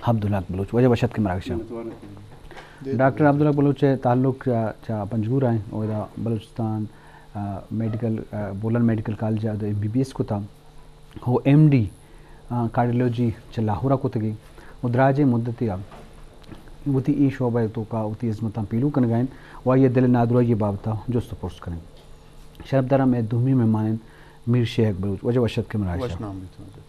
عبدالحق بلوچ، واجہ وش اتکے مراگش ءَ۔ ڈاکٹر عبدالحق بلوچ ءِ تعلق چہ، چہ پنجگور ءَ اِنت، او ادا بلوچستان، آ، میڈیکل، آ، بولان میڈیکل کالج ءَ ادا ایم بی بی ایس کتہ، او ایم ڈی، آ، کارڈیولوجی چہ لاہور ءَ کتگ ئے، او دراجیں مدتے ءَ وتی اے شعبہ ءِ توکا وتی ہزمتاں پیلو کنگ ءَ اِنت، او آئی ءِ دل ءِ نادراہی ءِ بابت ءَ جست ءُ پرس کنیں۔ شرپداراں، مئے دومی مہمان اِنت میر شیخ بلوچ، واجہ وش اتکے مراگش ءَ۔ وش نام بیت واجہ۔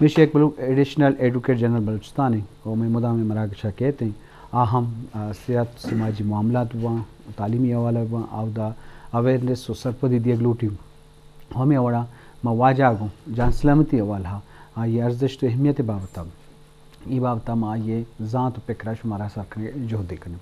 میر شیخ بلوچ ایڈیشنل ایڈوکیٹ جنرل بلوچستان اِنت، او مئے مدامی مراگش ءَ کئیت اِنت۔ آ ہم، آ، صحت، سماجی معاملات بہ باں، تعلیمی حوالہ بہ باں، اودا اویئرنس ءُ سرپدی دیگ لوٹی۔ ہمے وڑا ما واجہ ءَ گوں جان سلامتی ءِ حوالہ ءَ آئی ءِ ارزشت ءُ اہمیت ءِ بابت ءَ، اے بابت ءَ ما آئی ءِ زانت ءُ پکر ءَ شمارا سر کنگ ءِ جہدے کنیں۔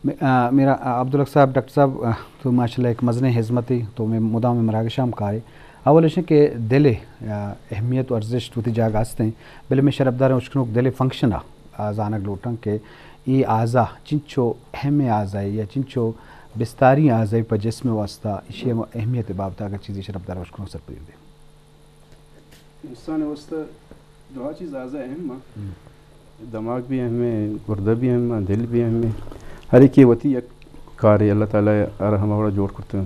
م-، آ، میرا، آ، عبدالحق صاحب، ڈاکٹر صاحب، آ، تو ماشاءاللہ یک مزنیں ہزمتے، تو مئے مدام مئے مراگشاں ہم کارے۔ اول ایش کہ دل ءِ، آ، اہمیت ءُ ارزشت وتی جاگہ ءَ است اِنت، بلے مئے شرپداراں اشکنوک دل ءِ فنکشن ءَ، آ، زانگ لوٹاں کہ اے اعضا چنچو اہمیں اعضائے یا چنچو بستاری اعضائے پہ جسم ءِ واستہ، ایشی ءِ اہمیت ءِ بابت ءَ اگر چیزے شرپداراں اشکنوک سرپدی دے۔ انسان ءِ واستہ دراہ چیز اعضا اہم اَنت۔ دماغ بھی اہم اِنت، گردہ بھی اہم اِنت، دل بھی اہم اِنت۔ ہر یکے وتی یک کارے اللہ تعالیٰ ءَ ہر ہما وڑا جوڑ کرتگ۔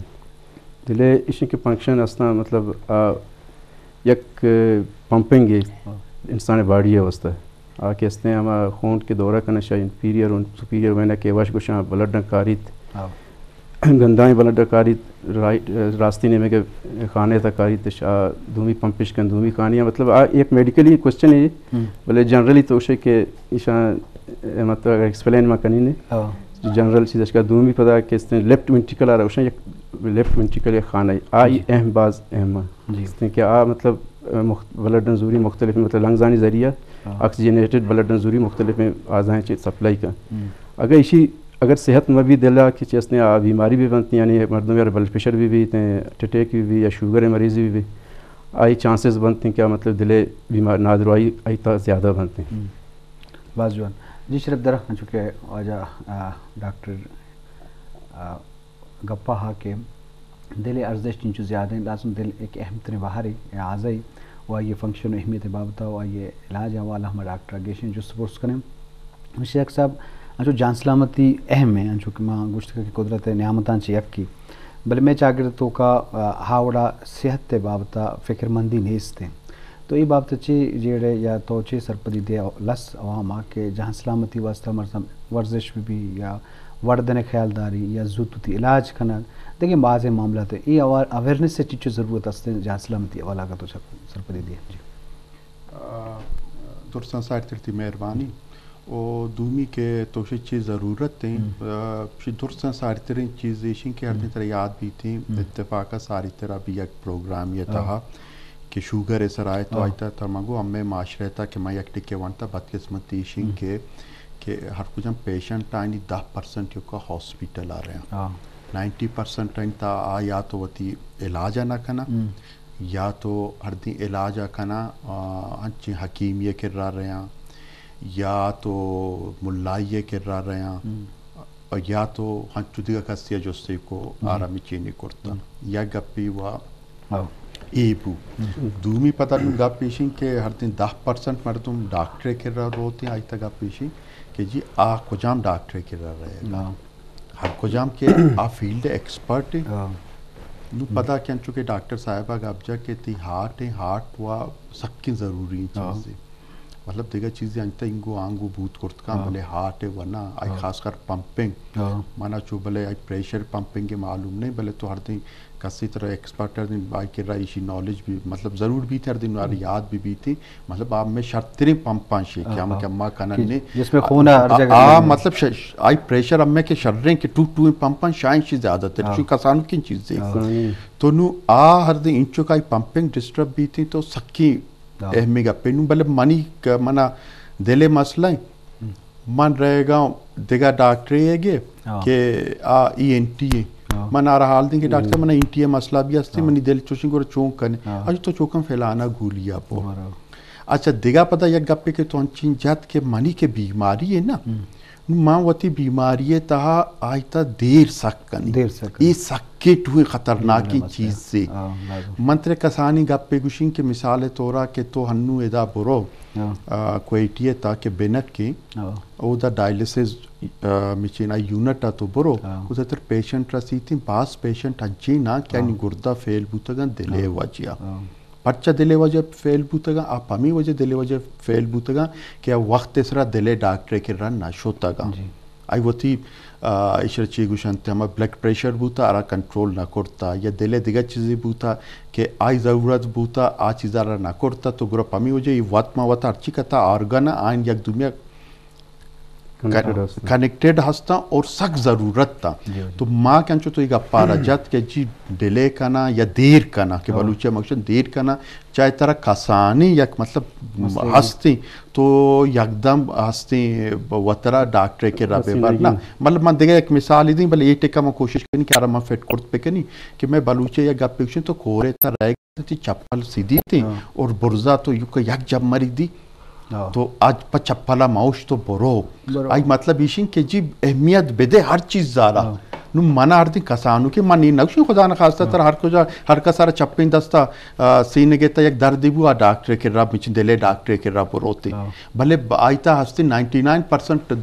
دل ءِ ایش اِنت کہ فنکشن است اَنت، مطلب، آ، یک پمپنگے انسان ءِ باڈی ءِ واستہ۔ آ کہ استیں ہما خون کہ دورہ کنت، شہ انفیریئر ءُ سپیریئر وین ءَ کہ وش گوشاں، بلڈ ءَ کاریت۔ گندائیں بلڈ ءَ کاریت، رائٹ، راستی نیمگ ءَ خانہ ءِ تہا کاریت، شہ دومی پمپ اِش کنت، دومی خانہ ءَ، مطلب، آ یک میڈیکلی کوسچن اے، بلے جنرلی تو شے کہ ایشاں، مطلب، اگر ایکسپلین ما کنیں نے، جنرل چیز اِش کہ دومی پدا کہ استیں لیفٹ وینٹریکل ءَ را گوشاں، یک لیفٹ وینٹریکل یک خانہ اے، آ اہم، باز اہم اِنت۔ استیں کہ آ، مطلب، مخت-، بلڈ ءَ زوری مختلف، مطلب، لنگزانی ذریعہ، آکسیجنیٹڈ بلڈ ءَ زوری مختلف اعضائیں چہ سپلائی کنت۔ اگر ایشی، اگر صحت مہ بی، دل ءَ کہ چی استیں آ بیماری بہ بنت، یعنی مردم ءَ را بلڈ پریشر بہ بیت، ہارٹ اٹیک بہ بیت یا شوگر ءِ مریضی بہ بیت، آئی چانسز بنت کہ، مطلب، دل ءِ بیمار نادراہی آئی تہا زیادہ بنت۔ باز جوان۔ جی شرپدار، انچو کہ واجہ، آ، ڈاکٹر، آ، گپ ءَ کہ دل ءِ ارزشت چنچو زیادہ اِنت، لازم دل یک اہم تریں بہرے یا اعضائے، ءُ آئی ءِ فنکشن ءُ اہمیت ءِ بابت ءَ ءُ آئی ءِ علاج ءِ حوالہ ءَ ما ڈاکٹر ءَ گیشیں جست ءُ پرس کنیں۔ شیخ صاحب، انچو جان سلامتی اہم اِنت، انچو کہ ما گوشتگ کہ قدرت ءِ نعمتاں چہ یکے، بلے مئے چاگرد ءِ توکا، آ، ہا وڑا صحت ءِ بابت ءَ فکرمندی نیست اِنت۔ تو اے بابت ءَ چے جیڑہ ئے یا تو چے سرپدی دئے لس عوام ءَ کہ جان سلامتی ءِ واستہ مرزم ورزش بہ بی یا وڑ دنک خیالداری یا زوت وتی علاج کنگ، دگہ بازیں معاملات، اے اوار-، اویئرنس ءِ چنچو ضرورت است اِنت جان سلامتی ءِ حوالہ ءَ، اگر تو سر-، سرپدی دئے؟ جی۔ آ، درستاں ساری ترتی مہربانی۔ او دومی کہ تو شے چی ضرورت اِنت، آ، شی درستاں ساری تریں چیز ایش اِنت کہ ہر دن ترا یاد بیت اِنت، اتفاق ءَ ساری ترا بھی یک پروگرام ءِ تہا کہ شوگر ءِ سرا اِنت، تو آئی تہا ترا من گو ہمے معاشرہ ءِ تہا کہ من یک ٹکے ونتا، بدقسمتی ایش اِنت کہ، کہ ہر کجام پیشنٹ آنی دہ پرسنٹ یکا ہاسپٹل ءَ رہاں۔ نائنٹی پرسنٹ آنی تہا آ یا تو وتی علاج ءَ نہ کناں، یا تو ہر دن علاج ءَ کناں، آ، انچیں حکیمی ءِ کرا رہاں، یا تو ملائی ءِ کرا رہاں، یا تو ہنچو دگہ کسے ءَ جستے کو آرامی چینے کرتا۔ یک گپی وا اے بو۔ دومی پدا نوں گپ ایش اِنت کہ ہر دن دہ پرسنٹ مردم ڈاکٹر ءِ کرا روت اَنت، آئی تہا گپ ایش اِنت کہ جی آ کجام ڈاکٹر ءِ کرا رہے گا؟ ہر کجام کہ آ فیلڈ ءِ ایکسپرٹ اِنت۔ نوں پدا کہ انچو کہ ڈاکٹر صاحب ءَ گپ جا کہ تئی ہارٹ اِنت، ہارٹ وا سکیں ضروری چیزے۔ مطلب دگہ چیزے انچو انگو آنگو بوت کرت کن، بلے ہارٹ ءِ وا نہ، آئی خاص کر پمپنگ۔ منا چو بلے آئی پریشر پمپنگ ءِ معلوم نہ اِنت، بلے تو ہر دن کسے ترا ایکسپرٹ ءَ دن آئی کرا ایشی نالج بھی، مطلب، ضرور بیت، ہر دن آئی یاد بھی بیت۔ مطلب آ ہمے شرتریں پمپاں شے کہ ہم کہ ما کنن نے۔ جسم ءِ خون ءَ ہر جگہ آ، مطلب، ش-، ش-، آئی پریشر ہمے کہ شریں کہ ٹو ٹو پمپاں شاہیں شی زیادہ تر، چون کسانکیں چیزے۔ تو نوں آ ہر دن انچو کہ آئی پمپنگ ڈسٹرب بیت تو سکیں اہمیں گپے۔ نوں بلے منی ک-، منا دل ءِ مسئلہ اِنت۔ من رہگاں دگہ ڈاکٹرے ءَ گے کہ آ ای این ٹی اِنت۔ من آرا حال دیں کہ ڈاکٹر صاحب، منا ای این ٹی ءِ مسئلہ بھی ہستی، منی دل چوشیں، گڑا چون کنے؟ اچھا تو چوکاں فلانا گولی ءَ بو۔ اچھا دگہ پدا یک گپے کہ تو انچیں جت کہ منی کہ بیماری اِنت نا، ما وتی بیماری ءِ تہا آئی تہ دیر سک کنی۔ دیر سک کنی۔ اے سکیں ٹوہیں خطرناکیں چیزے۔ ہاں، لازم۔ من ترا کسانیں گپے گوشیں کہ مثال ءِ طورا کہ تو ہنو ادا برو، ہاں۔ آ، کوئٹہ ءِ تہا کہ بنک ایں، ہاں۔ اودا ڈائلسس، آ، مچین آ یونٹ ءَ تو برو، ہاں۔ اودا ترا پیشنٹ رسیتیں، باز پیشنٹ انچیں آں کہ آنی ہاں۔ گردہ فیل بوتگ انت دل ءِ ہاں۔ وجہ ءَ۔ ہاں۔ پرچا دل ءِ وجہ فیل بوتگ آں؟ آ پمی وجہ دل ءِ وجہ فیل بوتگ آں کہ آ وقت ءِ سرا دل ءِ ڈاکٹر ءِ کرا نہ شتگ آں۔ جی۔ آئی وتی، آ، ایشرا چی گوشنت، ہما بلڈ پریشر بوتا، آرا کنٹرول نہ کرتا، یا دل ءِ دگہ چیزے بوتا کہ آئی ضرورت بوتا، آ چیزا را نہ کرتا، تو گڑا پمی وجہ اے وت ما وت ہرچی کتا آرگن آں، آئین یک دومی کنیکٹڈ ہستاں۔ کنیکٹڈ ہستاں اور سک ضرورت تا۔ جی، جی۔ تو ما کہ انچو تو اے گپا را جت کہ جی ڈیلے کنا یا دیر کنا، کہ ہاں۔ بلوچی ءَ ما گوشن دیر کنا، چاہے ترا کسانیں یک مطلب مسئلہ ہستیں تو یکدم ہستیں وترا ڈاکٹر ءِ کرا بے بر نہ۔ مطلب من دگہ یک مثال دیں، بلے اے ٹکا ما کوشش کنیں کہ آرا ما فٹ کرت بکنیں کہ میں بلوچی ءَ یک گپے گوشیں تو کورے تا رہ تئی چپل سیدھی تیں ہاں۔ اور برزا تو یوکا یک جب مری دی۔ ہاں۔ تو آج پہ چپلا موش تو برو۔ برو۔ آئی مطلب ایشیں کہ جی اہمیت بدے ہر چیز زارا۔ ہاں۔ نو من ہر دن کسانو کہ من نی نگوشیں خدا نخواستہ ہاں۔ تر ہر کجا، ہر کسا را چپیں دستا، آ، سینگے تا یک دردی بو، آ ڈاکٹر ءِ کرا، مچیں دل ءِ ڈاکٹر ءِ کرا بروتے۔ ہاں۔ بلے ب-، آئی تا ہستی نائنٹی نائن پرسنٹ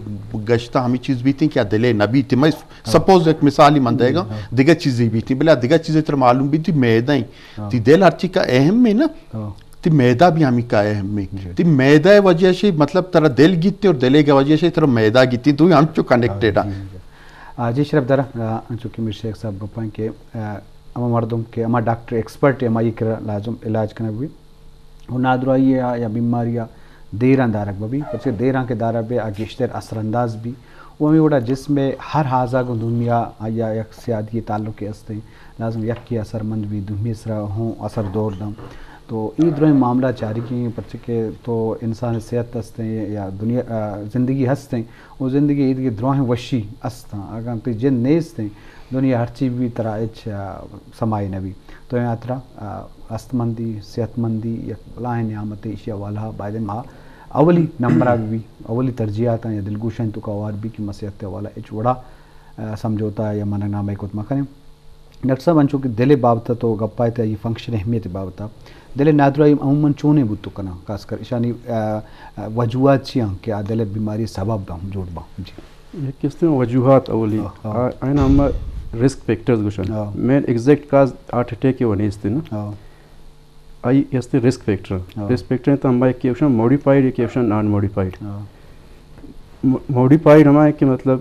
گشتا ہمیں چیز بیتیں کہ آ دل ءِ نہ بیتیں۔ میں ہاں۔ سپوز یک مثالی من دے گا، ہاں۔ دگہ چیزے بیتیں، بلے آ دگہ چیزے تر معلوم بیتیں، میدہ ایں۔ ہاں۔ تی دل ہر چی کا اہم ہے نا۔ ہاں۔ تی میدہ بھی ہمی کا اہم ہے۔ جی۔ تی میدہ وجہ سے مطلب ترا دل گیتے اور دل کے وجہ سے ترا میدہ گیتے، تو ہم چو کنیکٹڈ ہاں، ہے۔ جی، جی۔ آ، جی شرف دارا، آ، انچو کہ میر شیخ صاحب گپاں کہ، آ، ہما مردم کہ ہما ڈاکٹر ایکسپرٹ ہے، ہما یہ کرا لازم علاج کنگ بی۔ و نادراہی ءَ یا بیماری ءَ دیراں دارگ بہ بی، پرچہ دیراں کہ دارگ بہ آ گیشتر اثر انداز بی۔ و ہمے وڑا جسم ءِ ہر ہازا گوں دومی ءَ آئی ءَ یک سیادی تعلقے استیں، لازم یکے اثر مند بی، دومی سرا ہوں اثر دور داں۔ تو اے درہیں معاملہ چاریگی ایں، پرچہ کہ تو انسان صحت استیں یا دنیا، آ، زندگی ہستیں، و زندگی ایدگہ دراہیں وشی استاں۔ اگاں تئی جند نیستیں، دنیا ہرچی بی ترا ہچ، آ، سمائی نہ بی۔ تو اے ہاترا، آ، ہستمندی، صحت مندی یک بلاہیں نعمتے، ایشی حوالہ باید ما اولی نمبر آ بی، اولی ترجیحاتاں یا دلگوشاں تو کا وار بی کہ ما صحت حوالہ ہچ وڑا، آ، سمجھوتا یا منگ نامہ کت مکنیں۔ ڈاکٹر صاحب، انچو کہ دل ءِ بابت ءَ تو گپ ءَ ات، آئی فنکشن اہمیت ءِ بابت ءَ، دل ءِ نادراہی عموماً چونیں بوت کناں؟ خاص کر ایشانی، آ، آ، وجوہات چی آں کہ آ دل ءِ بیماری ءِ سبب باں، جوڑ باں؟ جی۔ یک استیں وجوہات اولی، ہاں، ہاں۔ آ، آئین ہم رسک فیکٹرز گوشن۔ ہاں۔ مین ایگزیکٹ کاز ہارٹ اٹیک ءِ و نیست نا۔ ہاں۔ آئی استیں رسک فیکٹر۔ ہاں۔ رسک فیکٹر تو ہم یک گوشن موڈیفائیڈ، یک گوشن نان موڈیفائیڈ۔ ہاں۔ م-، موڈیفائیڈ ہما ہے کہ مطلب،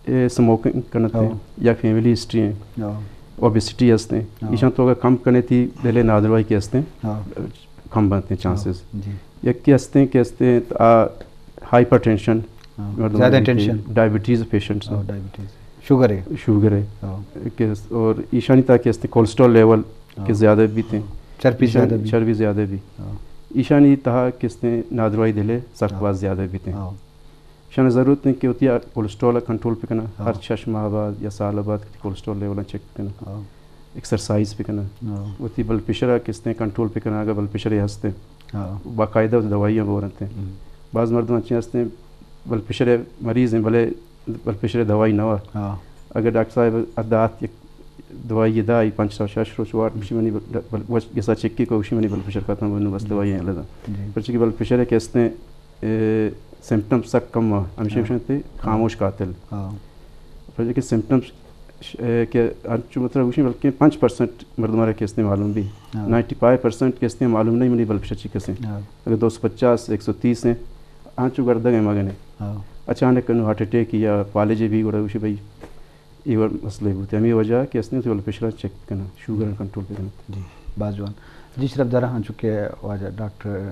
اے، سموکنگ کنت ہیں، ہاں۔ یا فیملی ہسٹری ہیں، ہاں۔ اوبیسٹی ہستیں۔ ہاں۔ ایشاں تو اگر کم کنے تھی دل ءِ نادراہی کے ہستیں، ہاں۔ کم بنتے ہیں چانسز۔ ہاں۔ جی۔ یک کے ہستیں، کے ہستیں، آ، ہائپر ٹینشن، ہاں۔ مطلب زیادہ ہے کہ ٹینشن۔ ڈائبٹیز پیشنٹس ہاں، ہیں۔ ڈائبٹیز۔ شوگر ہے۔ شوگر ہے۔ ہاں۔ کہ اور ایشانی تھا کہ ہستیں کولیسٹرول لیول ہاں۔ کہ زیادہ بیتے ہیں۔ ہاں۔ چربی ایشان-، زیادہ بی۔ چربی زیادہ بی۔ ہاں۔ ایشانی تھا کہ ہستیں نادراہی دل ءِ سخت ہاں۔ باز زیادہ بیتے ہیں۔ ہاں۔ شان ضرورت نہیں کہ ہوتی ہے کولیسٹرول کنٹرول پہ کرنا، ہاں۔ ہر شش ماہ بعد یا سال بعد کولیسٹرول لیول چیک کرنا۔ ہاں۔ ایکسرسائز پہ کرنا۔ ہاں۔ ہوتی بلڈ پریشر کس نے کنٹرول پہ کرنا، اگر بلڈ پریشر ہستے۔ ہاں۔ باقاعدہ دوائیاں بورنتے ہیں۔ ہم۔ بعض مردم اچھے ہستے ہیں، بلڈ پریشر مریض ہیں، بلے بلڈ پریشر دوائی نہ ہوا۔ ہاں۔ اگر ڈاکٹر صاحب ادات یک دوائی یہ دا، پنچ سو شش روچ وارت، مشی منی بل-، بل-، وش-، گسا چکی کو، مشی منی بلڈ پریشر ختم بنو، بس جی۔ دوائی ہیں لگا۔ جی۔ پرچہ کہ بلڈ پریشر ہے کہ ہستے، اے، سمپٹم سک کم ہوا، ہمیشہ ہاں۔ ہمیشہ تے خاموش قاتل۔ ہاں۔ پرچہ کہ سمپٹم ش-، اے، کہ انچو مطلب گوشیں بلکہ پنچ پرسنٹ مردم را کہ ہستے معلوم بی۔ ہاں۔ نائنٹی فائیو پرسنٹ کہ ہستے معلوم نہیں منی بلڈ پریشر چی کسے۔ ہاں۔ اگر دو سو پچاس، ایک سو تیس ہیں، آنچو گردگ ہیں مگنے۔ ہاں۔ اچانک کنو ہارٹ اٹیک یا فالج بی گڑا گوشی بھائی، اے وڑ مسئلہ بوتے۔ ہمے وجہ کہ ہستیں تو بلڈ پریشر چیک کناں، شوگر کنٹرول بکناں۔ جی، باز جوان۔ جی، شرف داراں، انچو کہ واجہ ڈاکٹر،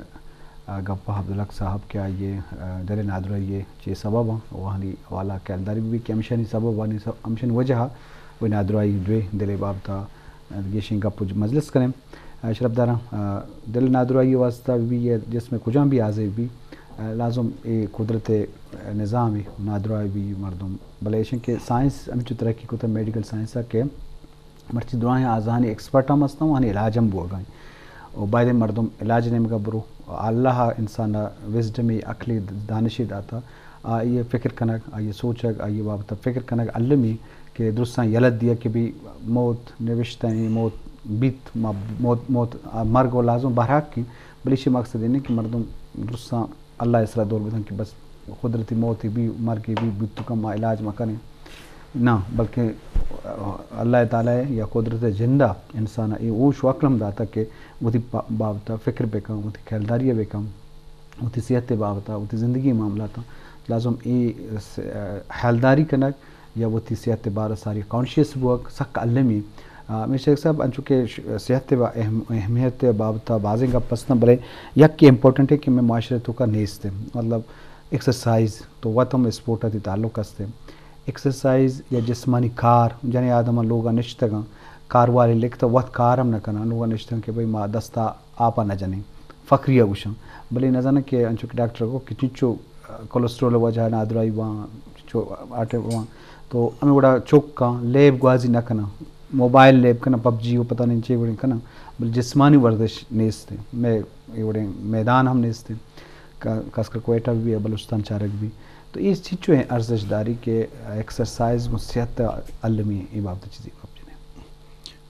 آ، گپا عبدالحق صاحب کہ آئیے، آ، دل نادراہی چے سبب ہاں، وہانی حوالہ خیالداری بھی کہ ہمشانی سبب، وہانی سب-، ہمشانی وجہ، وہ نادراہی دوے دل بابتا، آ، گیشیں گپ و مجلس کنیں۔ آ، شرف داراں، آ، دل نادراہی واسطہ بھی یا جسم کجام بھی آزے بھی، آ، لازم اے قدرت نظام نادراہ بی مردم۔ بلے ایشن کہ سائنس ہمچو ترقی کتا، میڈیکل سائنس کہ مرچی دراہیں آزانی ایکسپرٹ ہم ہستاں، آنی علاج ہم بوگا ہیں۔ و باید مردم علاج نیمگا برو، اللہ ءَ انسان ءَ وزڈمے، عقلے، دانشے داتا، آئی ءِ فکر کنگ، آئی ءِ سوچگ، آئی ءِ بابت ءَ فکر کنگ المی کہ درستاں یلہ دیا کہ بھئی موت نوشتہ ایں، موت بیت، ما موت، موت، آ، مرگ و لازم بہرحق ایں، بلے ایشی مقصد ایں کہ مردم درستاں اللہ ءِ سرا دور بدن کہ بس قدرتی موت بی، مرگ بی، بیت تو کم ما علاج مکنیں۔ نہ، بلکہ اللہ تعالیٰ یا قدرت زندہ انسان ءَ اے ہوش و عقل ہم داتا کہ وتی با-، بابت ءَ فکر بکن، وتی خیالداری ءَ بکن، وتی صحت ءِ بابت ءَ، وتی زندگی ءِ معاملات ءَ لازم اے س-، خیالداری کنگ یا وتی صحت ءِ بارہ ساری کانشیس بوگ سک المی۔ آ، ہمیشہ صاحب، انچو کہ ش-، صحت ءِ با-، اہم-، اہمیت ءِ بابت ءَ بازیں گپ استاں، بلے یک امپورٹنٹ ہے کہ میں معاشرے توکا نیست ہے۔ مطلب، ایکسرسائز تو وت ہم اسپورٹ ءَ تعلق است ہے۔ ایکسرسائز یا جسمانی کار، جنیں آدم لوگا نشتگاں، کاروالے لکھتا وت کار ہم نہ کناں، لوگا نشتگاں کہ بھئی ما دستا آپا نہ جنیں، فقری ءَ گوشاں۔ بلے نہ زاناں کہ انچو کہ ڈاکٹر گو کہ چنچو، آ، کولیسٹرول وجہ نادراہی باں، چنچو آٹے باں، تو ہمیں وڑا چوکاں لیب گوازی نہ کناں، موبائل لیب کناں، پب جی و پتہ نہیں چے وڑیں کناں، بلے جسمانی ورزش نیست ہے۔ میں اے وڑیں میدان ہم نیست انت۔ کا-، خاص کر کوئٹہ بھی ہے، بلوچستان چارگ بھی۔ تو اے چیچو ہیں ارزش داری کہ ایکسرسائز گوں صحت المی اے بابت چیزی گپ جنیں۔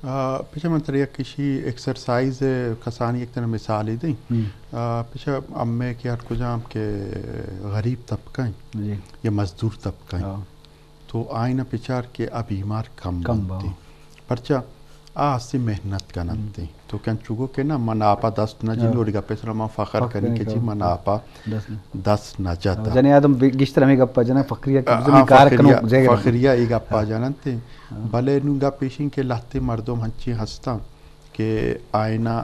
آ، پچہ من ترا یک کشی ایکسرسائز کسانی یک تنہ مثال دیں۔ ہم۔ آ، پچہ ہمے کہ ہر کجام کہ غریب طبقہ ہیں جی۔ یا مزدور طبقہ ہیں۔ ہاں۔ تو آئینا پچار کہ آ بیمار کم کم بنت با۔ پرچا آ ہستی محنت کننت۔ ہم۔ تو کن چوگو کہ نا من آپا دست نہ جن ہاں۔ لوڑی گپے سرا ما فخر فخر کنی کنی کہ جی کا۔ من آپا دست نہ۔ دست نہ جتا۔ جنی آدم بی-، گیشتر ہمیں گپا جنا فخریا کہ ہاں، بزنی ہاں، کار فخریا، کنو جے گرا۔ فخریا ای گپا ہاں۔ جننت۔ ہاں۔ بلے نو گپ ایشین کہ لہتے مردم ہنچی ہستاں کہ آئینا،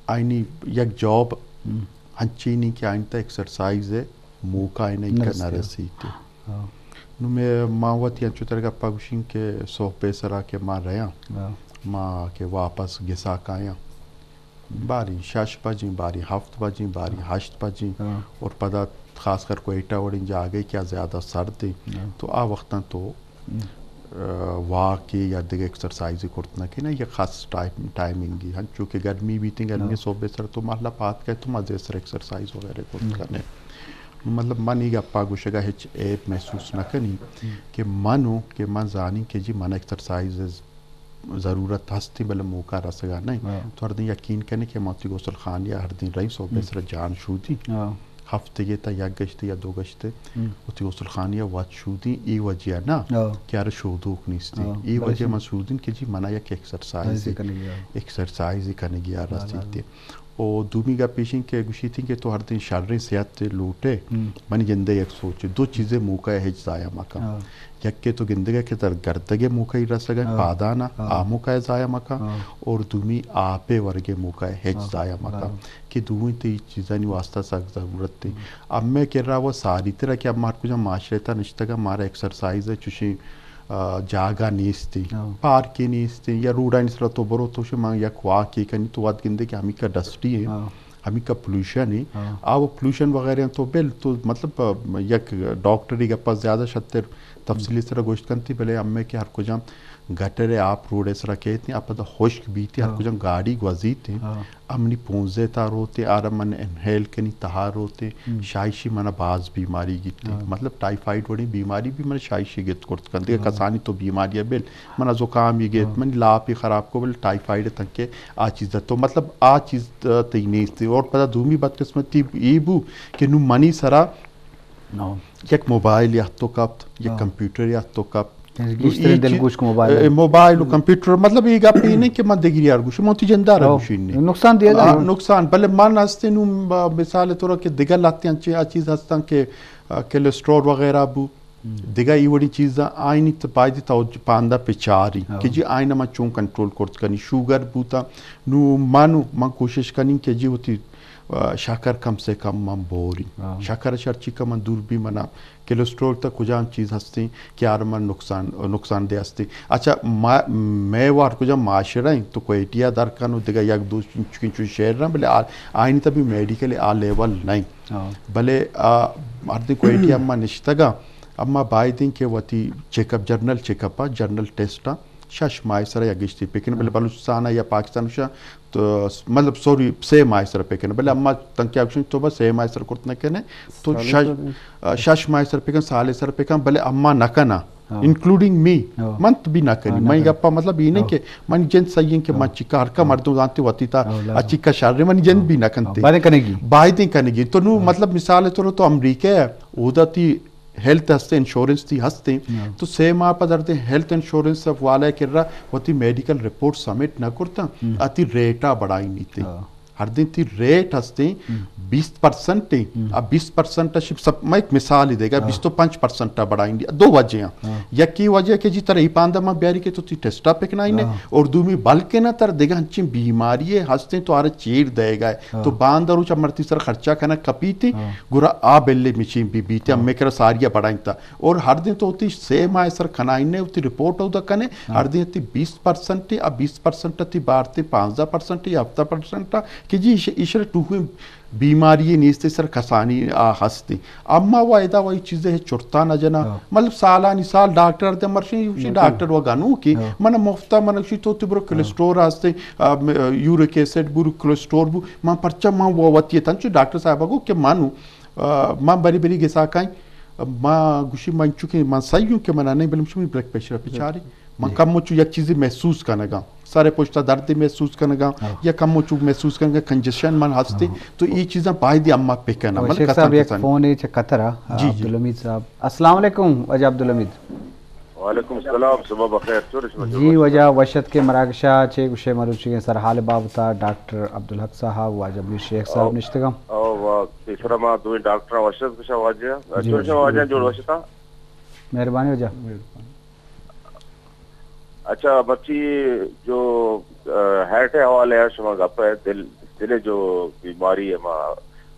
آئینی یک جاب ہم۔ ہنچینی کہ آئین تا ایکسرسائز ہے، موقع آئینا نہ ایکا نہ رسیت۔ رسیت۔ ہاں۔ نو میں، ما وتی انچو تر گپا گوشیں کہ صحبے سرا کہ ما رہاں، ہاں۔ ما کہ واپس گسا کایاں۔ باری شش بجیں، باری ہفت بجیں، باری ہاں۔ ہشت بجیں۔ ہاں۔ اور پدا خاص کر کوئٹہ وڑیں جاگہے کہ آ زیادہ سرد ہیں۔ ہاں۔ تو آ وقتاں تو ہم۔ آ، واک یا دگہ ایکسرسائز کرت نہ کہ نا، یک خاص ٹائم، ٹائمنگی، ہنچو کہ گرمی بیتیں، گرمی ہاں۔ صحبے سر تو محلہ پاد کئے تو مزے سر ایکسرسائز وغیرہ کرت ہم۔ کنے۔ مطلب من ای گپا گوشگا ہچ عیب محسوس نہ کنی ہم۔ کہ منو کہ من زانی کہ جی من ایکسرسائز ضرورت ہستی، بلے موقع رسگا نہیں۔ ہاں۔ تو ہر دن یقین کنے کہ ما وتی غسل خانی ہر دن رہی صحبے ہم۔ سر جان شودی۔ ہاں۔ ہفتگے تا یک گشتے یا دو گشتے ہم۔ وتی غسل خانی ء وت شودیں، اے وجہ ء نہ ہاں۔ کہ آرا شودوک نیست۔ ہاں، اے بلے وجہ شو-، من شودیں کہ جی منا یک ایکسرسائز، ایکسرسائز کنگی آ۔ ایکسرسائز کنگی آ ہاں، رسیت۔ لازم۔ او دومی گپ ایشیں کہ گوشیت کہ تو ہر دن شریں صحت لوٹے، ہم۔ منی جندے یک سوچے، دو چیزیں موقع ء ہچ ضائع مکن۔ ہاں۔ یک کہ تو گندگے کہ تر گردگے موقع ای رسگا ہاں۔ پادانا، ہاں۔ آ موقع ء ضائع مکن۔ ہاں۔ اور دومی آپے ورگے موقع ء ہچ ہاں۔ ضائع مکن۔ لازم۔ کہ دوئیں تئی چیزانی واسطہ سک ضرورت ہے۔ ہم۔ امے کرا و ساری ترا کہ اما ہر کجا معاشرے تا نشتگا مارا ایکسرسائز ہے چوشیں، آ، جاگہ نیست ہے۔ ہاں۔ پارکے نیست ہے یا روڈانی سرا تو برو تو شے من یک واکے کنی تو وت گندے کہ ہمیکا ڈسٹی ہے۔ ہاں۔ ہمیکا پولوشن ہے۔ ہاں۔ آ وہ پولوشن وغیرہ تو بل تو مطلب، آ، یک ڈاکٹری گپا زیادہ شتر تفصیلی سرا گوشت کنتی، بلے ہمے کہ ہر کجام گٹر ء آپ روڈ ء سرا کیت، آ پدا خشک بیت، ہر ہاں۔ کجام گاڑی گوزیت، ہاں۔ امنی پونزے تا روتے، آرا من انہیل کنی تہا روتے، ہم۔ شایشی منا باز بیماری گیتے۔ ہاں۔ مطلب ٹائیفائیڈ وڑی بیماری بھی من شایشی گت کرت کن۔ دیگه ہاں۔ کسانی تو بیماری بل، منا زکام یہ گیت، ہاں۔ من لاپی خراب کو بل ٹائیفائیڈ تنکہ آ چیز تو مطلب آ چیز تئی نیست۔ اور پدا دومی بدقسمتی ای بو کہ نو منی سرا ہاں۔ یک موبائل یاتو کپت، یک ہاں۔ کمپیوٹر یاتو کپت۔ یعنی نو گیشتریں ای چی-، دلگوش کو موبائل اے، ہے۔ موبائل و کمپیوٹر، مطلب، اے گپ اے نہیں کہ من دگری یار گوشی، من تی جندار ہاں۔ گوشی نہیں۔ نقصان دیا آ، جائے۔ نقصان، بلے من ہستے نو، آ، مثال طور کہ دگہ لہتے انچے آ چیز ہستن کہ، آ، کولیسٹرول وغیرہ بو، ہم۔ دگہ ای وڑی چیز آئینی تو باید توجہ پاندا پچاری ہاں۔ کہ جی آئین من چون کنٹرول کرت کنی، شوگر بوتا، نو من، من کوشش کنی کہ جی وتی آ، شکر کم سے کم من بوری۔ ہاں۔ شکر شرچی کا من دور بھی منا۔ کولیسٹرول تا کجام چیز ہستی کہ آر من نقصان، نقصان دہ ہستی۔ اچھا، ما، میں وار کجام معاشرہ ہیں تو کوئٹیا در کن و دگہ یک دو چکین چون شہر رہا، بلے آ-، آئینی تا بھی میڈیکل آ لیول نہیں۔ ہاں۔ بلے، آ، ہر دن کوئٹیا ما نشتگا، اما بایدیں کہ وتی چیک اپ، جنرل چیک اپ آ، جنرل ٹیسٹ آ، شش ماہ سر یا گشتی پکن، بلے بلوچستان یا پاکستان شا تو مطلب سوری سے ماہ سر پکن، بلے اما تنکہ آپشن تو بس سے ماہ سر کرت نہ کنے، تو شش، شش ماہ سر پکن، سال سر پکن، بلے اما نہ کنا، انکلوڈنگ می، من تو بھی نہ کنی۔ من گپا مطلب یہ نہیں کہ من جن صحیح ہیں کہ من چکا ہر کا مردم زانتے وتی تا اچی کا شر، من جن بھی نہ کنتے۔ بارے کنگی۔ بایدیں کنگی۔ تو نو مطلب مثال تو تو امریکہ ہے، اودا تی ہیلتھ ہستے، انشورنس تی ہستے، تو سے ماہ پہ دردیں ہیلتھ انشورنس والا کرا وتی میڈیکل رپورٹ سبمٹ نہ کرتا، اتی ریٹا بڑائی نیتے۔ ہر دن تی ریٹ ہستے بیست پرسنٹ ہیں، اب بیست پرسنٹ شپ سب، میں ایک مثال ہی دے گا، بیست و پنچ پرسنٹ بڑائی نیتے۔ دو وجہ ہیں۔ یکی وجہ کہ جی ترا ای پاندا ما بیاری کہ تو تی ٹیسٹا پکنائی نے، اور دومی بلکہ نہ تر دیگا ہنچیں بیماری ہستیں تو آرے چیر دے گا، تو باندر روچ مرتی سر خرچہ کنا کپیتے، گرا آ بلے مچین بی بیتے، ہم میکرا ساریا بڑائیں تا۔ اور ہر دن تو ہوتی سے ماہ سر کنائنے، ہوتی رپورٹ ہوتا کنے، ہر دن ہوتی بیست پرسنٹ، اب بیست پرسنٹ تی بارتے پانزدہ پرسنٹ یا ہفتہ پرسنٹ، کہ جی ایش-، ایشر ٹوہیں بیماری نیستے سر کسانی آ ہستے۔ اما و ادا وہی چیزیں چرتا نہ جنا۔ مطلب سالانی سال ڈاکٹر دے مرشی، اسی ڈاکٹر و گنو کی، من مفتا من اسی تو تی برو کولیسٹرول ہستے، آ، م-، یورک ایسڈ برو، کولیسٹرول بو، من پرچہ من و وتی تن چو ڈاکٹر صاحب گو کہ منو آ، من بری بری گسا کائیں، ما گوشی من چونکہ من سہی ہوں کہ من نہیں، بلے مشمی بلڈ پریشر پچاری۔ من کم و چو یک چیزی محسوس کنگا، سر پشتا درد محسوس کنگا، یا کم و چو محسوس کنگا، کنجشن من ہستے، تو یہ چیزاں باید اما پکناں۔ من شیخ صاحب، یک فون ہے چہ قطر آ، جی، جی۔ عبدالحمید صاحب۔ السلام علیکم واجہ عبدالحمید۔ وعلیکم السلام، صبح بخیر۔ چورش بخیر۔ جی واجہ، وشت کے مراگشا چے گوشے مروچی سر حال بابتا ڈاکٹر عبدالحق صاحب، واجہ میر شیخ صاحب نشتگاں۔ او، او، وا، تیسرا ما دوئیں ڈاکٹر وشت کشا واجہ۔ جی، چورش واجہ۔ واجہ جوڑ وشتا۔ مہربانی واجہ۔ اچھا، مرچی جو، آ، ہارٹ حوالے ہے، شما گپ ہے، دل، دل جو بیماری ہے، ما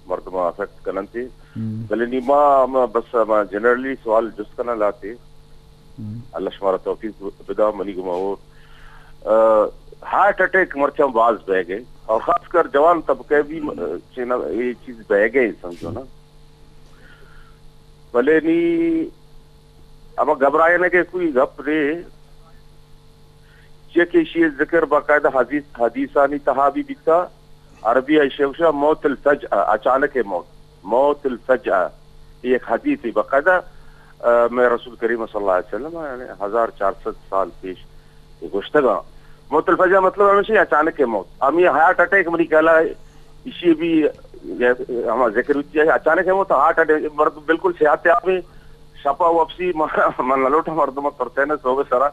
مردم افیکٹ کننتی۔ بلے نی ما، ما بس ما جنرلی سوال جست کناں لاتے۔ اللہ شمارا توفیق بدا، منی گما اور، آ، ہارٹ اٹیک مرچاں باز بہ گئے اور خاص کر جوان طبقے بھی، آ، چینا یہ چیز بہ گئے سمجھو نا۔ بلے نی اما گھبرائے نہ کہ کوئی گپ رے، چیا کہ ایشی ذکر باقاعدہ حدیث، حدیثانی تہا بھی بیتا۔ عربی ایشی گوشا موت الفجأة، اچانک موت، موت الفجأة۔ یہ ایک حدیث ہے باقاعدہ، آ، میں رسول کریم صلی اللہ علیہ وسلم، یعنی ہزار چار سد سال پیش یہ گوشتگا۔ موت الفجأة مطلب ہمیشہ اچانک موت۔ ہمیں ہارٹ اٹیک منی کہلا ایشی بھی ہما ذکر ہوتی ہے، اچانک موت، ہارٹ اٹیک، مرد بالکل صحت یاب ہے، شپا وپسی من، من نہ لوٹا مردم ترتے نے صبح سرا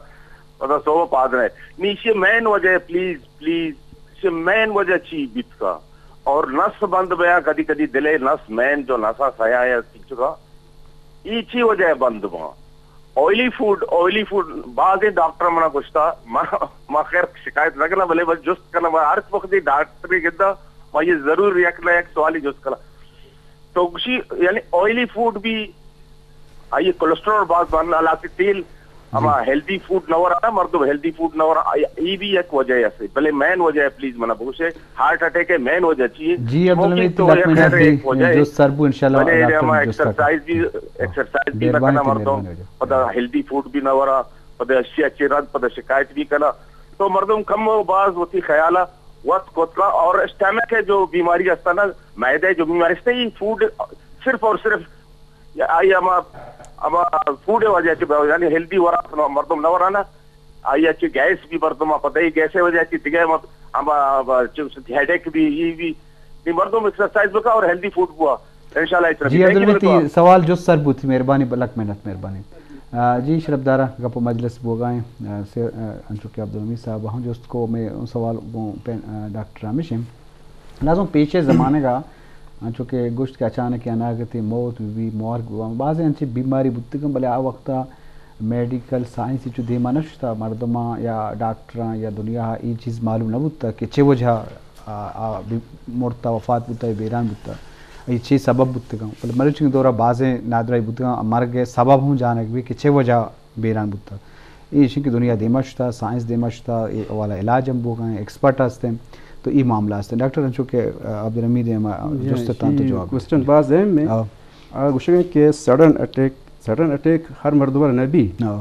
پدا سوب پاد نہ۔ نی ایشی مین وجہ ہے، پلیز، پلیز، ایشی مین وجہ چی بیت کا؟ اور نس بند بیا کدی کدی دلے نس، مین جو نسا سیا ہے چکا۔ ای چی وجہ ہے بند با؟ آئلی فوڈ، آئلی فوڈ، بعض ڈاکٹر منا گوشتا، ما، ما خیر شکایت نہ کنا، بلے بس جست کنا، ما ہر وقت ڈاکٹر گدا، ما یہ ضرور یک نہ یک سوالی جست کنا۔ تو گوشی، یعنی آئلی فوڈ بھی، آئی کولیسٹرول باز بن، حالانکہ تیل، ہما ہیلدی فوڈ نہ ورانا، مردم ہیلدی فوڈ نہ ورا، آئی، ای بھی یک وجہ ہے سے۔ بلے مین وجہ ہے، پلیز منا بگوشے، ہارٹ اٹیک ہے مین وجہ چی ہے؟ جی، عبدالحمید، تو لکھ منت ایک وجہ ہے۔ جو سربو انشاءاللہ بلے ہما ایکسرسائز بھی، ایکسرسائز بھی نہ کنا مردم، پدا ہیلدی فوڈ بھی نہ ورا، پدا اچھی اچھی رد، پدا شکایت بھی کنا۔ تو مردم کم و باز ہوتی خیال وت کتنا اور اسٹمک ہے جو بیماری ہستا نا، معدہ جو بیماری ہستا، یہ فوڈ صرف اور صرف یا آئی ہما، ہما فوڈ وجہ چی، یعنی ہیلدی ورا مردم نہ ورانا، آئی چی گیس بھی مردم پتہ ہی گیس وجہ چی دیگه مت-، ہما، ہما چی ہیڈ ایک بھی، یہ بھی، یہ مردم ایکسرسائز بکا اور ہیلدی فوڈ بوا، انشاءاللہ اتنا جی، بھی۔ تھینک یو عبدالحمید، بالکل۔ سوال جو سر بوتی، مہربانی، بلک محنت، مہربانی۔ آ، جی، شرف دارا، گپ و مجلس بوگائیں، آ، سے، آ، انچو کہ عبدالحمید صاحب ہم جست کو، میں ان سوال کو پین، آ، ڈاکٹر ہمیش ہیں۔ لازم پیش زمانگا انچو کہ گوشت کہ اچانک اناگتے موت بی، مارگ بی، بازیں انچیں بیماری بوتگن، بلے آ وقتا میڈیکل سائنس چو دیما نہ شتا، مردماں یا ڈاکٹراں یا دنیا ای چیز معلوم نہ بوتا کہ چے وجہ آ، آ بی-، مرتا، وفات بوتا یا بیران بوتا، ای چے سبب بوتگن۔ بلے مروچی دورا بازیں نادراہی بوتگن، مرگ سبب ہم جانگ بی کہ چے وجہ بیران بوتا۔ اے ایشی کہ دنیا دیما شتا، سائنس دیما شتا، اے والا علاج ہم بوگا ہیں، ایکسپرٹ ہستیں، تو ای معاملہ ہستیں۔ ڈاکٹر انچو کہ، آ، عبدالحمید ہم، آ، جی، جست تاں تو جی، جواب کوشچن باز اہم ہے۔ آ، گوشگیں کہ سڈن اٹیک، سڈن اٹیک ہر مردم نہ بی۔ آ۔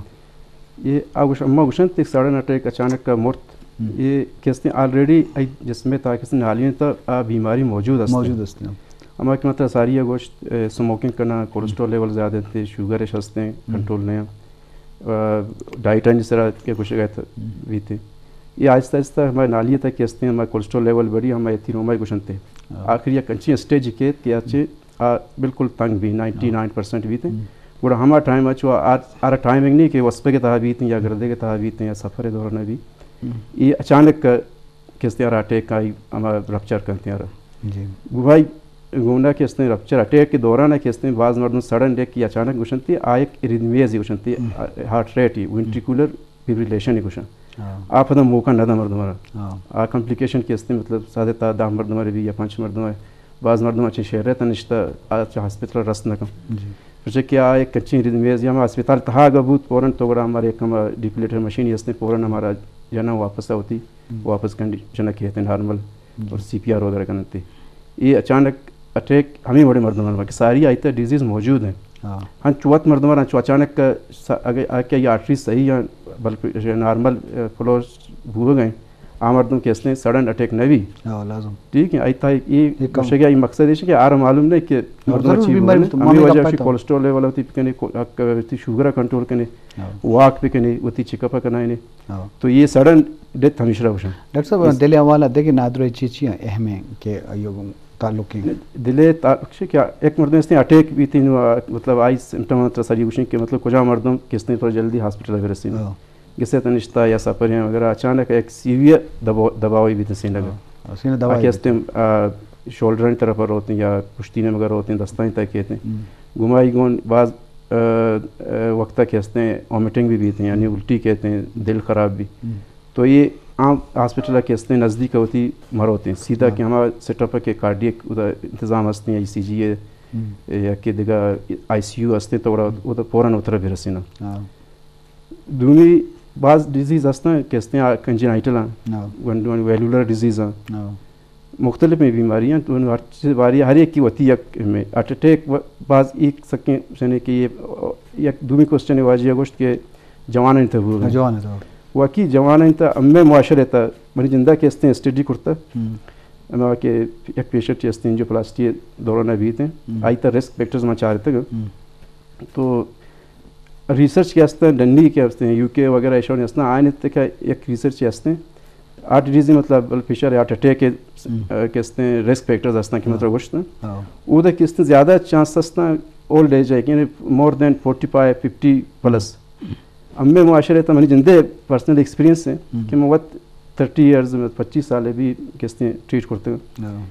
یہ آ گوش، اما گوشنت کہ سڈن اٹیک اچانک کا مرت۔ ہم۔ یہ کہتے ہیں آلریڈی ای جسم تہا کہتے ہیں نالیاں تہا آ بیماری موجود است۔ موجود است، ہاں۔ اما کہ مطلب ساری گوشت، اے، سموکنگ کرنا، کولیسٹرول لیول زیادہ تھے، شوگر اش ہستے ہیں، ہم۔ کنٹرول نہیں۔ آ، ڈائٹ آنی سرا کہ گوشے گئے تھے، ہم۔ بیتے۔ یہ آہستہ آہستہ ہمارے نالیاں تک کہتے ہیں، ہمارے کولیسٹرول لیول بڑی، ہمارے ایتھینوما گوشنتے۔ ہاں۔ آخر یک انچی اسٹیج کے کہ اچھے آ بالکل تنگ بی، نائنٹی نائن پرسنٹ بیت۔ ہم۔ گڑا ہما ٹائم ء چو آ، آ ٹائمنگ نہیں کہ وسپے کے تہا بیت یا گردے کے تہا بیت یا سفر دوران بی۔ ہم۔ یہ اچانک کستے آرا اٹیک آئی، ہما رپچر کنتے آرا۔ جی۔ گواہی گونا کستے رپچر اٹیک کے دوران کستے باز مردم سڈن ڈیک کی اچانک گوشنتی، آ ایک ارتھمیاز گوشنتی، ہم۔ ہارٹ ریٹ، ہم۔ ونٹریکولر فیبریلیشن گوشن۔ ہاں۔ آ پدا موقع نہ دا مردم را۔ ہاں۔ آ کمپلیکیشن کہ استے، مطلب، سادہ تا دہ مردم رے بی یا پنچ مردم رے۔ باز مردم اچھے شہر رہتا نشتا، آ چہ ہاسپٹل رست نہ کن۔ جی۔ پرچہ کہ آ ایک کچی ریز میز یا ہما ہسپتال تہا گا بوت، فوراً تو گڑا ہمارے کم ڈیفیبریلیٹر مشین ہستے، فوراً ہمارا جنا واپس آ ہوتی، ہم۔ واپس کنڈیشن کہتے نارمل جی۔ اور سی پی آر وغیرہ کرنتے۔ یہ اچانک اٹیک ہمیں بڑے مردم کہ ساری آئی تا ڈیزیز موجود ہیں۔ ہاں۔ ہن چوت مردم را چو اچانک کا س-، اگر آ کہ یہ آرٹری صحیح ہیں، بلکہ نارمل، اے، فلو بوگ ہیں، آ مردم کہ استے سڈن اٹیک نہ بی۔ ہاں، لازم۔ ٹھیک ہے، آئی تا یہ یہ کم۔ گوشگ ای مقصد ہے کہ آر معلوم نہیں کہ ہاں، مردم ضرور اچھی بیماری بوگ تو ہیں۔ ہمیں مامی وجہ کا اسی پتہ۔ کولیسٹرول لیول ہوتی پکنے، کو-، اک-، اسی شوگر کنٹرول کنے، ہاں۔ واک پکنے، ہوتی چیک اپ کرنا ہے۔ ہاں۔ تو یہ سڈن ڈیتھ ہمیشہ گوشن۔ ڈاکٹر صاحب، اس دل حوالہ دے کہ نادرائی چی چی ہیں اہم ہیں کہ ایو تعلق ہیں؟ دل تعلق سے کیا ایک مردم استے اٹیک بیتی، مطلب آئی سمپٹم تر ساری گوشن کہ مطلب کجا مردم کستے پر جلدی ہاسپٹل برسی۔ ہاں۔ گسے تنشتا یا سفر ہیں وغیرہ اچانک ایک سیویئر دباؤ، دباؤ بیتے سینگ۔ ہاں۔ سینہ دباؤ آ کہ بیتے۔ استے، آ، شولڈر طرف پر ہوتے ہیں یا پشتی نے مگر ہوتے ہیں، دستائیں تک کہتے ہیں۔ ہم۔ گمائی گون بعض، آ، آ، وقت تک استے وامٹنگ بھی بیتے ہیں، یعنی ہم۔ الٹی کہتے ہیں، دل خراب بھی۔ ہم۔ تو یہ عام ہاسپٹل کے استے نزدیک ہوتی مر ہوتے ہیں۔ سیدھا ہاں۔ کہ ہمارا سیٹ اپ ہے کہ کارڈیک ادھر انتظام ہستے ہیں، ای سی جی ہے، ہم۔ یا کہ دیگا آئی سی یو ہستے ہیں، تو ادھر، ہم۔ ادھر فوراً اترا بھی رسینا۔ ہاں۔ دومی باز ڈیزیز ہستاں کہ ہستیں آ کنجنائٹل ہیں، ہاں۔ گونڈو ویلولر ڈیزیز ہیں۔ ہاں۔ مختلف میں بیماری ہیں، تو ہر چیز باری ہر ایک کی ہوتی یک میں ہارٹ اٹیک و-، باز ایک سکیں سنے کہ یہ یک دومی کوسچن واجہ گوشت کہ جوان ہیں تو ہاں، جوان ہیں تو۔ واقعی جوان ہیں تو ہمیں معاشرے تا منی جندہ کہ ہستیں اسٹڈی کرتا۔ ہم۔ ہما کہ یک پیشنٹ ہستیں جو پلاسٹی دوران بیت ہیں، ہم۔ آئی تا رسک فیکٹرز ما چارتگ۔ ہم۔ تو ریسرچ کہ ہستن، ڈنی کہ ہستن، یو کے وغیرہ ایشان ہستن، آئین تک یک ریسرچ ہستن۔ ہارٹ ڈیزیز مطلب بلڈ پریشر، ہارٹ اٹیک کے، ہم۔ آ، کہ ہستن، رسک فیکٹرز ہستن کہ ہاں۔ مطلب گوشتن۔ ہاں۔ او دے کہ ہستن زیادہ چانس ہستن اولڈ ایج ہے، یعنی مور دین فورٹی فائیو، ففٹی پلس۔ ہمیں معاشرے تا منی جندے پرسنل ایکسپیرینس ہے ہم۔ کہ میں وت تھرٹی ایئرز میں پچیس سال بھی کہ ہستن ٹریٹ کرتے ہیں۔ ہاں۔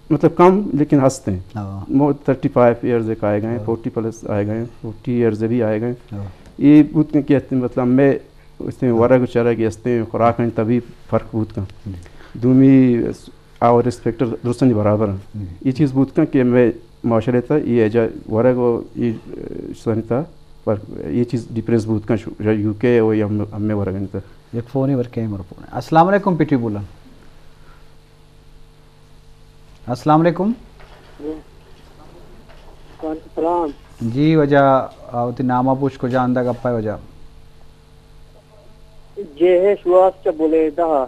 مطلب کم لیکن ہستیں۔ ہاں۔ مو تھرٹی فائیو ایئرز ایک آئے گئے ہیں، ہاں۔ فورٹی پلس آئے گئے ہیں، فورٹی ایئرز بھی آئے گئے ہیں۔ ہاں۔ یہ بوت کن کہ ہستیں مطلب میں اس میں ورگ و چرگ ہستیں، خوراک ہیں تبھی فرق بوت کن۔ ہم۔ دومی آور رسک فیکٹر درستانی برابر ہیں۔ ہم۔ یہ چیز بوت کن کہ میں معاشرے تا یہ ایجا ورگ و یہ، اے، سنی تا فرق، یہ چیز ڈیفرنس بوت کن شو-، یو کے و یا ہم-، ہمیں ورگ ہیں تا۔ یک فونے ورکے مرپون۔ السلام علیکم پی ٹی بولن۔ السلام علیکم۔ وعلیکم السلام۔ جی واجہ، آ، وتی نام ء پوش کجا ہند ء گپ ء واجہ؟ جے اے شواس چہ بلیدہ۔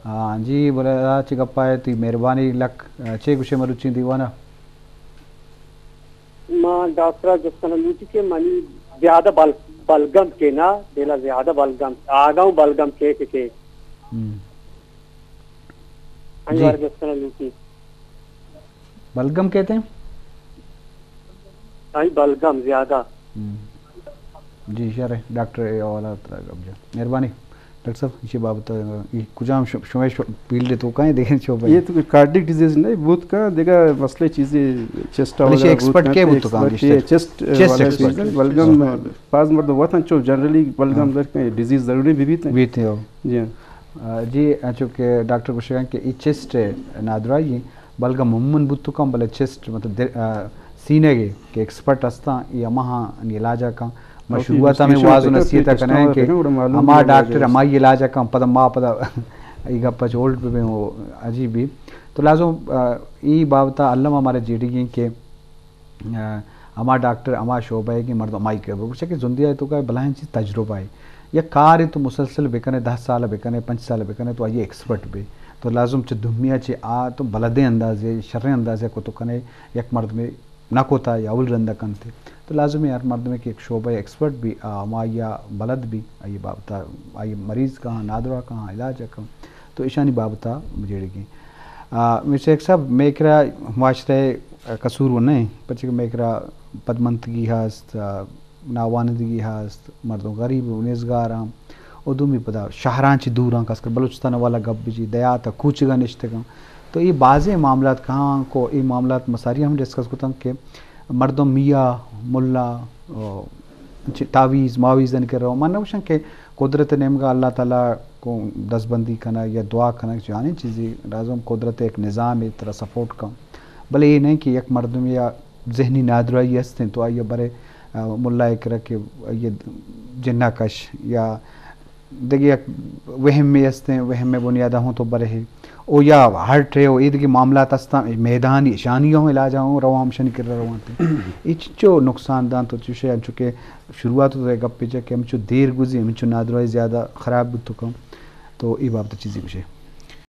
ہاں جی، بلیدہ چہ گپ ء تئی مہربانی لک، آ، چے گوشے مروچی دیوان ء؟ ما ڈاکٹر ء جست کنگ لوٹی کہ منی زیادہ بل-، بلگم کہ نا، دل ء زیادہ بلگم، آگاں بلگم کہ کہ کہ۔ ہم۔ انگار جی۔ جست کنگ لوٹی۔ بلگم کہتے ہیں؟ آئی بلگم زیادہ۔ ہم۔ جی، شر ہے، ڈاکٹر اے حوالہ ترا گپ جا۔ مہربانی۔ ڈاکٹر صاحب، اسی بابت، اے، کجام ش-، شمئے ش-، فیلڈ تو کائیں دیکھیں شعبہ؟ یہ تو کوئی کارڈیک ڈیزیز نہیں، بوت کا دیکھا مسئلے چیزیں چیسٹ بلے والا ایکسپرٹ بوت کے کا، بوت تو کام ایکسپرٹ، چیسٹ، چیسٹ والا ایکسپرٹ۔ بوت کا۔ بلگم، باز مردم وطن چو جنرلی بلگم ہاں۔ در کے ڈیزیز ضروری بھی بیت ہیں۔ بیت ہیں، ہو۔ جی ہاں۔ آ، جی، آ، چونکہ ڈاکٹر گوشگاں کہ ای چیسٹ نادرائی ہیں، بلگم عموماً بوت کن، بلے چیسٹ مطلب در-، آ، سینگ ء کہ ایکسپرٹ ہستاں، ای ہماہانی علاج ء کن۔ ما اوکے، شروعات ہمیں انویسٹیگیشن واز و کرتا، نصیحت ٹیسٹ کنیں وغیرہ کہ کریں، گڑا معلوم ہما ہو جائے ڈاکٹر گا۔ ہمائی علاج ء کن، پدا ما پدا ای گپ چ اولڈ بہ بیں و عجیب بھی۔ تو لازم، آ، ای بابت الم ہمارے جیڑی گیں کہ آ، ہما ڈاکٹر، ہما شعبہ ء کہ مردم ہمائی کہ بگوش کہ زندگی ء توکا بلاہیں چیز تجربہ ہے۔ یک کارے تو مسلسل بکنے، دہ سال بکنے، پنچ سال بکنے، تو آئی ایکسپرٹ بے۔ تو لازم چہ دومی ءَ چہ آ تو بلدیں اندازے، شریں اندازے کو تو کنے، یک مردمے نہ کوتا یا اول رندا کنتے۔ تو لازم ہے ہر مردمے کہ یک شعبہ ایکسپرٹ بی، آ، ہما آئی ءَ بلد بی، آئی بابتا، آئی مریض کہاں، نادراہ کہاں، علاج کہاں۔ تو ایشانی بابتا جیڑگی۔ آ، میر شیخ صاحب، میکرا معاشرہ قصور وہ نہیں، پچے کہ میکرا پدمنتگی ہست، آ، ناوانندگی ہست، مردم غریب و نیزگار ہم، و دومی پدا شہران چی دوران، خاص کر بلوچستان والا گپ بجی، دیات کوچگا نشتگاں۔ تو یہ بازیں معاملات کہاں کو، یہ معاملات مساری ہم ڈسکس کتن کہ مردم میاں، ملا، او، چی تعویذ، معاویذ ان کر رہا۔ من نوشن کہ قدرت نیمگا اللہ تعالی کو دستبندی کنا یا دعا کنا، جانیں چیزی لازم قدرت ایک نظام ہے ترا سپورٹ کن۔ بلے یہ نہیں کہ یک مردم یا ذہنی نادراہی ہستیں تو آئی برے، آ، ملا ءِ کرا کہ آئی جنہ کش یا دگہ یک وہمے ہستیں، وہمے بنیادا ہوں تو برے۔ او یا ہرٹ ہے، او اے دگہ معاملات ہستاں، میدانی اشانی ہوں علاج ہوں رواں ہمشانی کرا روانتے۔ اے چنچو نقصان دان تو چوشے انچو کہ شروعات تو گپ جا کہ ہمچو دیر گزی، ہمچو نادراہی زیادہ خراب بوت تو کم۔ تو اے بابت چیزی گوشے۔